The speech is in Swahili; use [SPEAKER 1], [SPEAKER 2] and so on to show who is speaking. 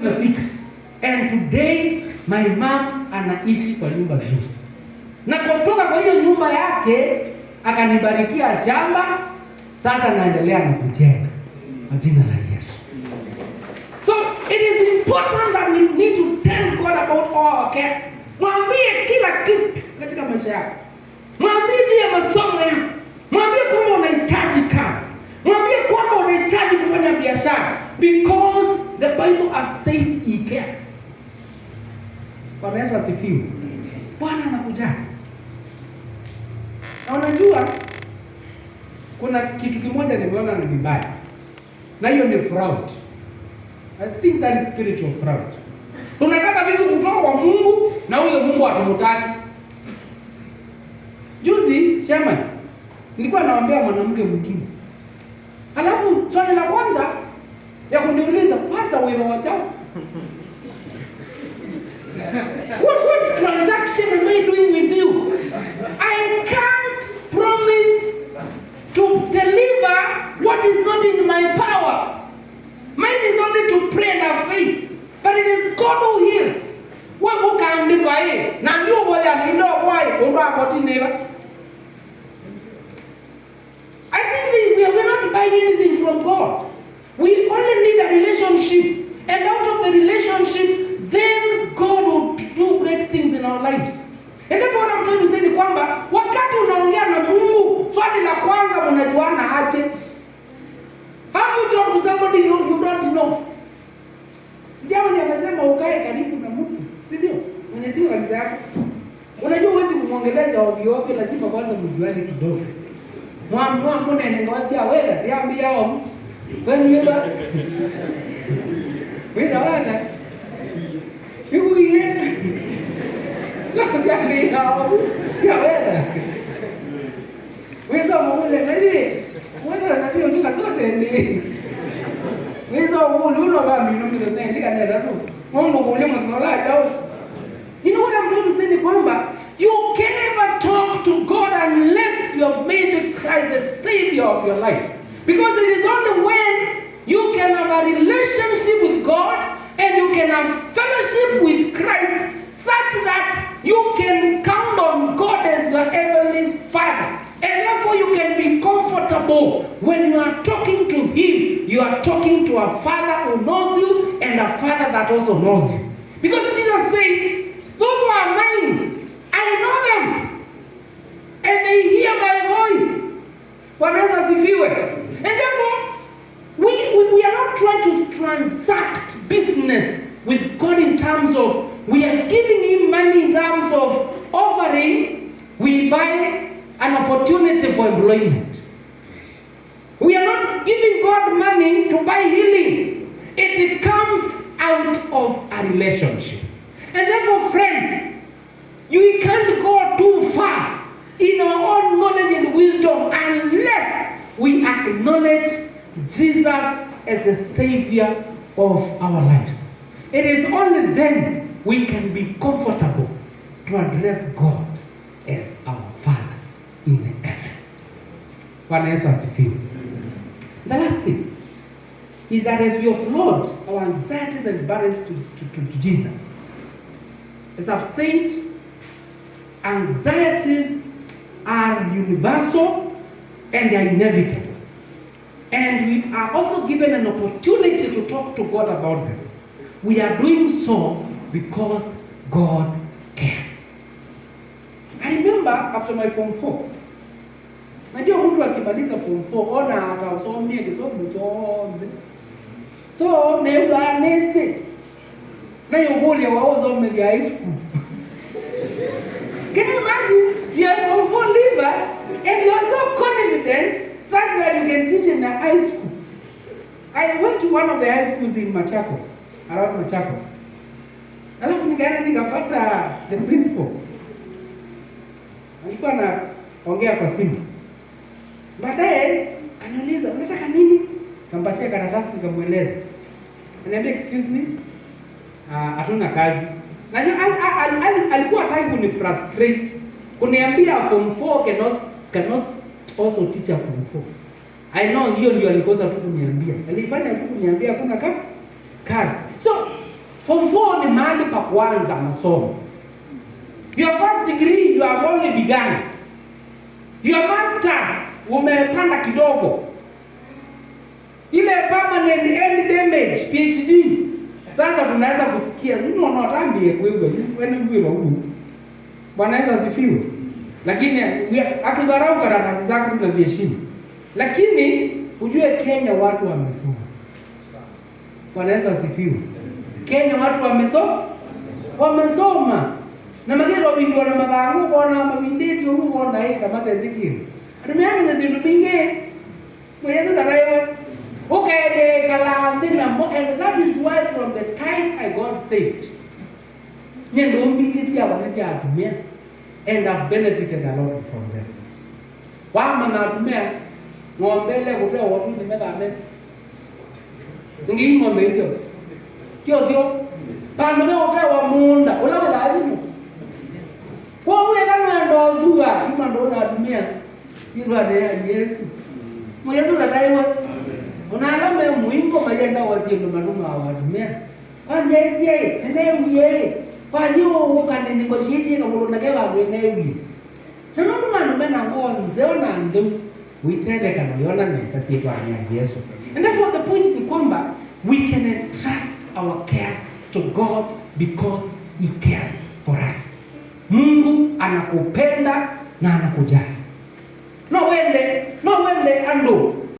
[SPEAKER 1] Imefika. And today my mom anaishi kwa nyumba nzuri. Na kutoka kwa hiyo nyumba yake akanibarikia shamba, sasa naendelea na kujenga kwa jina la Yesu. So it is important that we need to tell God about all our cares. Mwambie kila kitu katika maisha yako. Mwambie juu ya masomo yako. Mwambie kwamba unahitaji kazi. Mwambie kwamba unahitaji kufanya biashara because the Bible has said he cares. Bwana Yesu asifiwe. Bwana anakujali. Na unajua kuna kitu kimoja nimeona ni vibaya, na hiyo ni fraud. I think that is spiritual fraud. Tunataka vitu kutoka kwa Mungu na huyo Mungu hatumutaki. Juzi chairman, nilikuwa naambia mwanamke mwingine, alafu swali la kwanza ya kuniuliza, "Pastor, wewe wachao, what transaction am I doing with you? I can't promise to deliver what is not in my power. Mine is only to pray and have faith. But it is God who heals." Wewe ukaandikwa hii na ndio boya ndio boy ndo akoti neva. I think we are not buying anything from God. We only need a relationship. And out of the relationship, then God will do great things in our lives. And therefore what I'm trying to say ni kwamba wakati unaongea na Mungu, swali la kwanza, mnajuana aje? How do you talk to somebody you don't know? Sijama ni amesema ukae karibu na mtu, si ndio? Mwenye sio kanisa yako. Unajua huwezi kumwongelesha ovyo ovyo, lazima kwanza mjuane kidogo. Mwa mwa munene ngozi ya weda tiambia om. Kwenye weda wana. Ikuiye. La tiambia om. Tia weda. Weza mule na hivi. Weda na hiyo ndika zote ndi. Weza mule uno ba mino mino ne ndika nenda tu. Mungu kule mtu chao. You know what I'm trying to say ni kwamba you can never talk to God unless you have made Christ the savior of your life. Because it is only when you can have a relationship with God and you can have fellowship with Christ such that you can count on God as your heavenly Father. And therefore you can be comfortable when you are talking to Him. You are talking to a Father who knows you and a Father that also knows you. Because Jesus said, "Those who are mine, I know them. And they hear my voice." Bwana Yesu asifiwe. And therefore, we are not trying to transact business with God in terms of we are giving Him money in terms of offering, we buy an opportunity for employment. We are not giving God money to buy healing. It comes out of a relationship. And therefore, friends, you can't go too far in our own knowledge and wisdom unless we acknowledge Jesus as the Savior of our lives. It is only then we can be comfortable to address God as our Father in heaven. Bwana Yesu asifiwe. The last thing is that as we offload our anxieties and burdens to Jesus, as I've said, anxieties are universal and they are inevitable. And we are also given an opportunity to talk to God about them. We are doing so because God cares. I remember after my Form 4. Najua mtu akimaliza Form 4 ona akasomie kisomo chombe. So neuganese na yugulia waozomelia high school. Can you imagine? You are Form 4 leaver and you are so confident such that you can teach in the high school. I went to one of the high schools in Machakos, around Machakos. Alafu nikaenda nikapata the principal. Alikuwa anaongea kwa simu. Baadaye kaniuliza, "Unataka nini?" Kampatia karatasi, nikamweleza. Ananiambia, "Excuse me, hatuna kazi." Najua alikuwa hataki kunifrustrate. Kuniambia Form 4 cannot also teach a Form 4. I know hiyo ndio alikosa tu kuniambia. Alifanya tu kuniambia hakuna kazi. So Form 4 ni mahali pa kuanza masomo. Your first degree, you have only begun. Your masters, umepanda kidogo. Ile permanent end damage, PhD. Sasa tunaweza kusikia unaona kuigwa wewe ngwira huku. Bwana Yesu asifiwe. Lakini hatudharau karatasi zako, tunaziheshimu. Lakini ujue Kenya watu wamesoma. Bwana Yesu asifiwe. Kenya watu wamesoma. Wamesoma. Na magiro windwa na mabangu kona mawindeti urugo na hii kamata Ezekiel. Atumia zindu mingi. Mwenyezi ndarayo. Ukaende kalandi na mo, and that is why from the time I got saved, nyendo mbingi cia wane cia atumia, and I've benefited a lot from them. Wama na atumia ng'ombe ile kutoa watu ni mega mesa. Ngi ng'ombe hizo. Kio sio pando me utewa munda ula wethazimu. Kwa ule kama ndo zua tuma ndo na atumia kirwa de Yesu. Yesu ndakaiwa. Unala me muingo mayenda waziendo maluma wa atumia. Kwanja esie enewie. Kwanyo ukane negotiate ka mulunda ke bandu enewie. Na nondu mandu mena ngonze ona ndu uitende kana yona nesa sietwa ya Yesu. And therefore the point ni kwamba we can entrust our cares to God because he cares for us. Mungu anakupenda na anakujali. No wende, no wende ando.